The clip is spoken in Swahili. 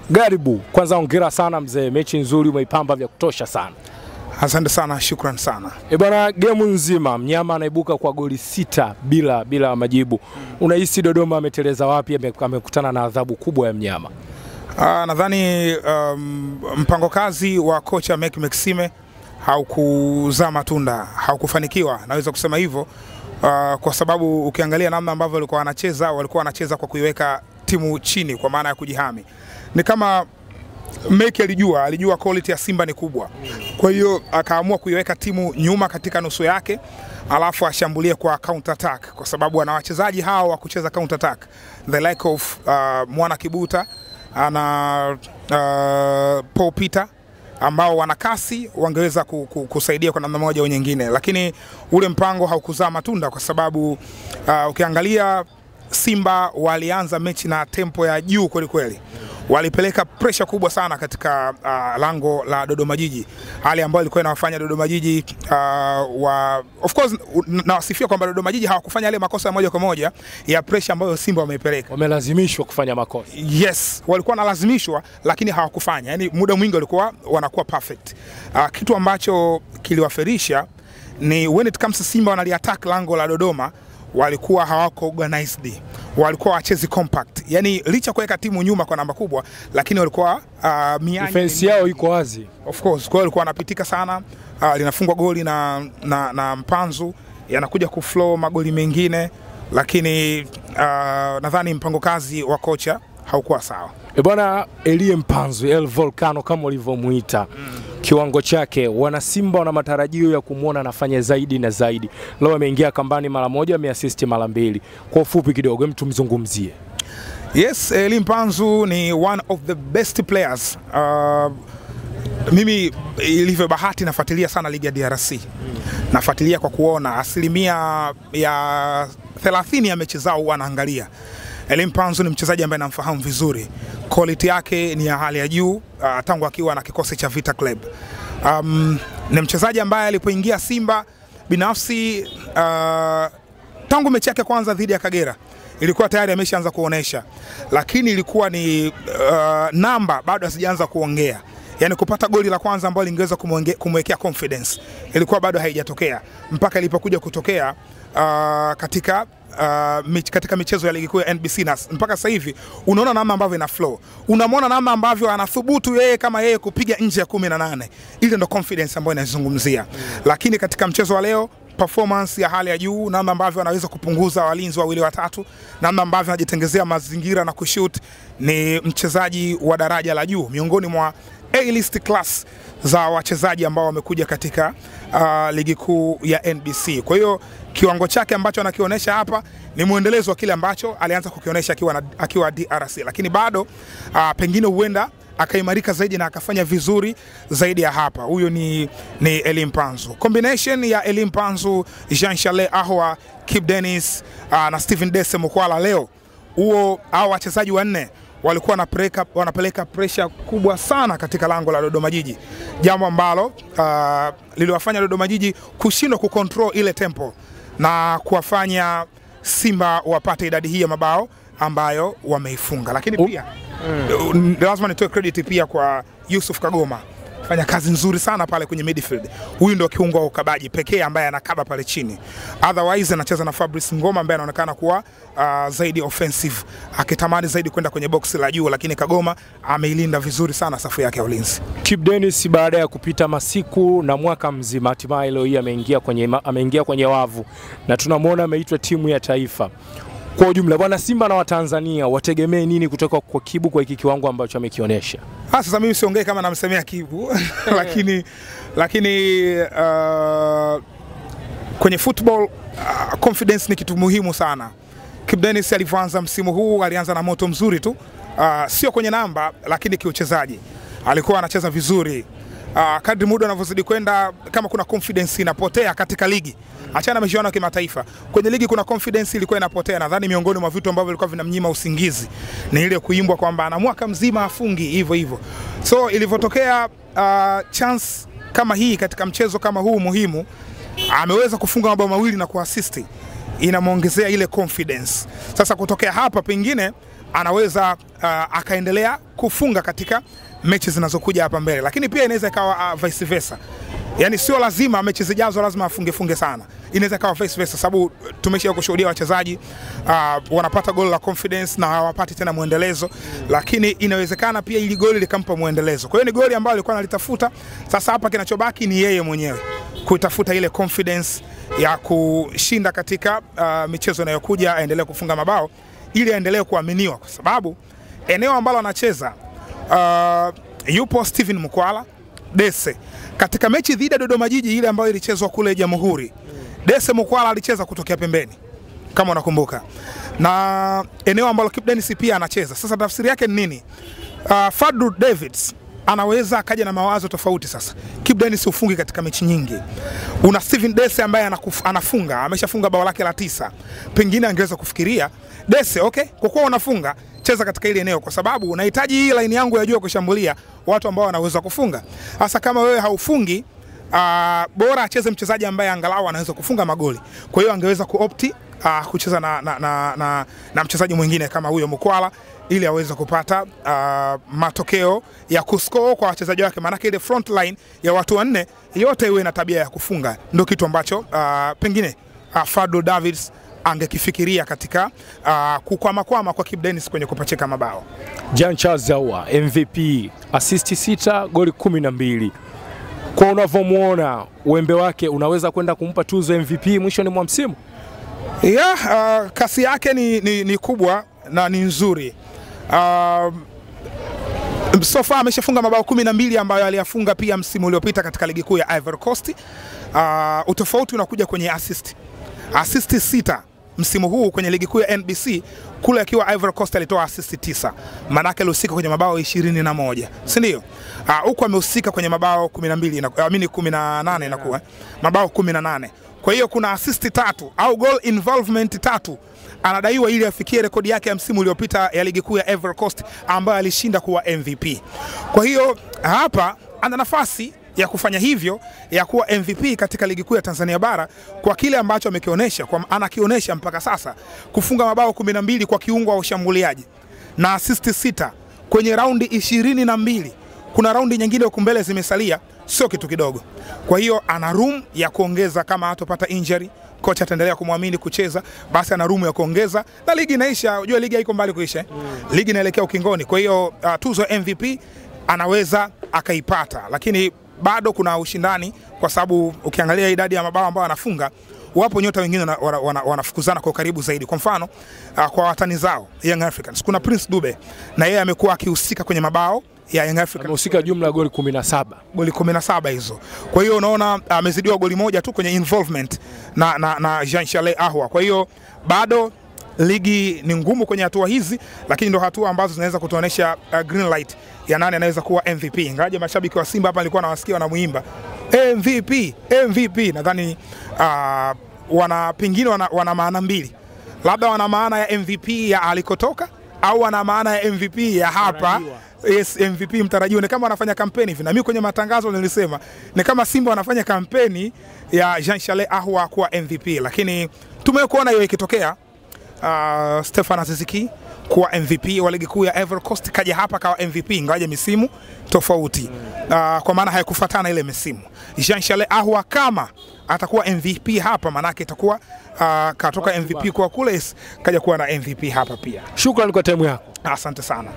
Garibu, kwanza hongera sana mzee, mechi nzuri umeipamba vya kutosha sana. Asante sana, shukran sana. E bwana, game nzima mnyama anaibuka kwa goli 6 bila majibu. Unahisi Dodoma ameteleza wapi, amekutana na adhabu kubwa ya mnyama? Nadhani mpango kazi wa kocha Meki Maxime haukuzaa matunda, haukufanikiwa, naweza kusema hivyo. Kwa sababu ukiangalia namna ambavyo walikuwa wanacheza kwa kuiweka timu chini kwa maana ya kujihami. Ni kama Meki alijua quality ya Simba ni kubwa. Kwa hiyo akaamua kuiweka timu nyuma katika nusu yake, alafu ashambulie kwa counter attack kwa sababu ana wachezaji hao wa kucheza counter attack. The like of Mwana Kibuta, ana Paul Peter ambao wana kasi, wangeweza kusaidia kwa namna moja au nyingine. Lakini ule mpango haukuzaa matunda kwa sababu ukiangalia Simba walianza mechi na tempo ya juu kweli kweli. Walipeleka pressure kubwa sana katika lango la Dodoma Jiji. Hali ambayo ilikuwa inawafanya Dodoma Jiji of course nawasifia kwamba Dodoma Jiji hawakufanya yale makosa moja kwa moja ya pressure ambayo Simba wameipeleka. Wamelazimishwa kufanya makosa. Yes, walikuwa wanalazimishwa lakini hawakufanya. Yaani muda mwingi walikuwa wanakuwa perfect. Kitu ambacho kiliwaferisha ni when it comes to Simba wanaliattack lango la Dodoma, walikuwa hawako organized. Walikuwa wachezi compact. Yaani licha kuweka timu nyuma kwa namba kubwa, lakini walikuwa mianya defense yao iko wazi. Of course, kwa hiyo walikuwa wanapitika sana. Linafungwa goli na Mpanzu, yanakuja kuflow magoli mengine, lakini nadhani mpango kazi wa kocha haukuwa sawa. E bwana, Elie Mpanzu, El Volcano kama ulivyomuita. Kiwango chake, wana Simba wana matarajio ya kumuona anafanya zaidi na zaidi. Leo ameingia kambani mara moja, ameassist mara mbili. Kwa ufupi kidogo, mtu mzungumzie. Yes, Elie Mpanzu ni one of the best players. Mimi ilivyo bahati nafuatilia sana ligi ya DRC. Nafuatilia kwa kuona 30% ya mechi zao huwa naangalia. Elie Mpanzu ni mchezaji ambaye namfahamu vizuri. Quality yake ni ya hali ya juu tangu akiwa na kikosi cha Vita Club. Ni mchezaji ambaye alipoingia Simba binafsi tangu mechi yake kwanza dhidi ya Kagera ilikuwa tayari ameshaanza kuonesha, lakini ilikuwa ni namba bado hazijaanza kuongea. Yaani kupata goli la kwanza ambalo lingeweza kumwekea confidence ilikuwa bado haijatokea mpaka ilipokuja kutokea katika michezo ya ligi kuu ya NBC. Na mpaka sasa hivi unaona namna ambavyo ina flow. Unamwona namna ambavyo anathubutu yeye kama yeye kupiga nje ya 18. Ile ndo confidence ambayo inazungumzia. Lakini katika mchezo wa leo performance ya hali ya juu, namna ambavyo anaweza kupunguza walinzi wawili watatu, namna ambavyo anajitengezea mazingira na kushoot, ni mchezaji wa daraja la juu, miongoni mwa A-list class za wachezaji ambao wamekuja katika ligi kuu ya NBC. Kwa hiyo kiwango chake ambacho anakionyesha hapa ni muendelezo wa kile ambacho alianza kukionyesha akiwa DRC, lakini bado pengine huenda akaimarika zaidi na akafanya vizuri zaidi ya hapa. Huyo ni Elie Mpanzu. Combination ya Elie Mpanzu, Jean Charles Ahoua, Kip Dennis na Steven Dese Mukwala leo, huo hao wachezaji wanne walikuwa wanapeleka pressure kubwa sana katika lango la Dodoma Jiji. Jambo ambalo liliwafanya Dodoma Jiji kushindwa kucontrol ile tempo na kuwafanya Simba wapate idadi hii ya mabao ambayo wameifunga. Lakini pia lazima nitoe credit pia kwa Yusuf Kagoma. Fanya kazi nzuri sana pale kwenye midfield. Huyu ndio kiungo wa ukabaji pekee ambaye anakaba pale chini. Otherwise anacheza na Fabrice Ngoma ambaye anaonekana kuwa zaidi offensive, akitamani zaidi kwenda kwenye box la juu, lakini Kagoma ameilinda vizuri sana safu yake ya ulinzi. Kip Dennis baada ya kupita masiku na mwaka mzima, hatimaye leo hii ameingia kwenye wavu na tunamuona ameitwa timu ya taifa. Kwa ujumla bwana, Simba na Watanzania wategemee nini kutoka kwa Kibu kwa hiki kiwango ambacho amekionyesha? Sasa mimi siongee kama namsemea Kibu lakini kwenye football confidence ni kitu muhimu sana. Kip Dennis alipoanza msimu huu alianza na moto mzuri tu, sio kwenye namba lakini kiuchezaji alikuwa anacheza vizuri. Kadri muda unavyozidi kwenda, kama kuna confidence inapotea katika ligi, achana michuano ya kimataifa, kwenye ligi kuna confidence ilikuwa inapotea. Nadhani miongoni mwa vitu ambavyo vilikuwa vinamnyima usingizi ni ile kuimbwa kwamba ana mwaka mzima afungi hivyo hivyo. So ilivyotokea chance kama hii katika mchezo kama huu muhimu, ameweza kufunga mabao mawili na kuassist, inamuongezea ile confidence. Sasa kutokea hapa pengine anaweza akaendelea kufunga katika mechi zinazokuja hapa mbele. Lakini pia inaweza ikawa vice versa. Yaani sio lazima mechi zijazo lazima afunge sana. Inaweza ikawa vice versa, sababu tumesha kushuhudia wachezaji wanapata goli la confidence na hawapati tena muendelezo, lakini inawezekana pia ili goli likampa muendelezo. Kwa hiyo ni goli ambalo alikuwa analitafuta. Sasa hapa kinachobaki ni yeye mwenyewe kuitafuta ile confidence ya kushinda katika michezo inayokuja, aendelee kufunga mabao ili aendelee kuaminiwa, kwa sababu eneo ambalo anacheza yupo Steven Mukwala Dese. Katika mechi dhidi ya Dodoma Jiji ile ambayo ilichezwa kule Jamhuri, Dese Mukwala alicheza kutokea pembeni kama unakumbuka, na eneo ambalo Kibu Denis pia anacheza. Sasa tafsiri yake ni nini? Fadlu Davids anaweza akaja na mawazo tofauti. Sasa Kibu Denis ufungi katika mechi nyingi, una Steven Dese ambaye anafunga, ameshafunga bao lake la 9. Pengine angeweza kufikiria Dese, okay, kwa kuwa unafunga cheza katika ile eneo, kwa sababu unahitaji hii line yangu ya juu kushambulia watu ambao wanaweza kufunga. Hasa kama wewe haufungi, bora acheze mchezaji ambaye angalau anaweza kufunga magoli. Kwa hiyo angeweza kuopti kucheza na mchezaji mwingine kama huyo Mukwala ili aweze kupata matokeo ya kuscore kwa wachezaji wake, maana ile front line ya watu wanne yote iwe na tabia ya kufunga. Ndio kitu ambacho pengine Fadlu Davids angekifikiria katika kukwama kwa Kibu Denis kwenye kupachika mabao. Jean Charles Ahoua MVP, assist 6, goli 12. Kwa unavyomuona wembe wake unaweza kwenda kumpa tuzo MVP mwishoni mwa msimu? Yeah, kasi yake ni kubwa na ni nzuri. So far ameshafunga mabao 12 ambayo aliyafunga pia msimu uliopita katika ligi kuu ya Ivory Coast. Utofauti unakuja kwenye assist. Assist 6 msimu huu kwenye ligi kuu ya NBC, kule akiwa Ivory Coast alitoa assist 9. Manake alihusika kwenye mabao 21, si ndio? Huko amehusika kwenye mabao 12 na amini 18 inakuwa mabao 18. Kwa hiyo kuna assist 3 au goal involvement 3 anadaiwa ili afikie rekodi yake ya msimu uliopita ya ligi kuu ya Ivory Coast ambayo alishinda kuwa MVP. Kwa hiyo hapa ana nafasi ya kufanya hivyo, ya kuwa MVP katika ligi kuu ya Tanzania bara kwa kile ambacho amekionyesha, kwa anakionyesha mpaka sasa, kufunga mabao 12 kwa kiungo wa ushambuliaji na assist 6 kwenye raundi 22. Kuna raundi nyingine huko mbele zimesalia, sio kitu kidogo. Kwa hiyo ana room ya kuongeza kama hatopata injury, kocha ataendelea kumwamini kucheza, basi ana room ya kuongeza, na ligi inaisha, unajua ligi haiko mbali kuisha. Ligi inaelekea ukingoni. Kwa hiyo tuzo MVP anaweza akaipata, lakini bado kuna ushindani kwa sababu ukiangalia idadi ya mabao ambayo anafunga, wapo nyota wengine wanafukuzana kwa karibu zaidi. Kwa mfano kwa watani zao Young Africans kuna Prince Dube, na yeye amekuwa akihusika kwenye mabao ya Young Africans, amehusika jumla goli 17. Goli 17 hizo. Kwa hiyo unaona amezidiwa goli moja tu kwenye involvement na Jean Charles Ahoua. Kwa hiyo bado ligi ni ngumu kwenye hatua hizi, lakini ndo hatua ambazo zinaweza kutuonesha green light ya nani anaweza kuwa MVP. Ingawaje mashabiki wa Simba hapa nilikuwa nawasikia wanamuimba MVP MVP, nadhani wana pengine wana maana mbili. Labda wana maana ya MVP ya alikotoka au wana maana ya MVP ya hapa. Yes, MVP mtarajiwa. Ni kama wanafanya kampeni hivi. Na mimi kwenye matangazo nilisema ni kama Simba wanafanya kampeni ya Jean Charles Ahoua kuwa MVP, lakini tumekuona hiyo ikitokea. Stefan Aziz Ki kuwa MVP wa ligi kuu ya Ivory Coast, kaja hapa kawa MVP ingawaje misimu tofauti. Kwa maana haikufuatana ile misimu. Jean Charles Ahoua kama atakuwa MVP hapa, manake itakuwa katoka MVP kwa kule kaja kuwa na MVP hapa pia. Shukrani kwa time yako. Asante sana.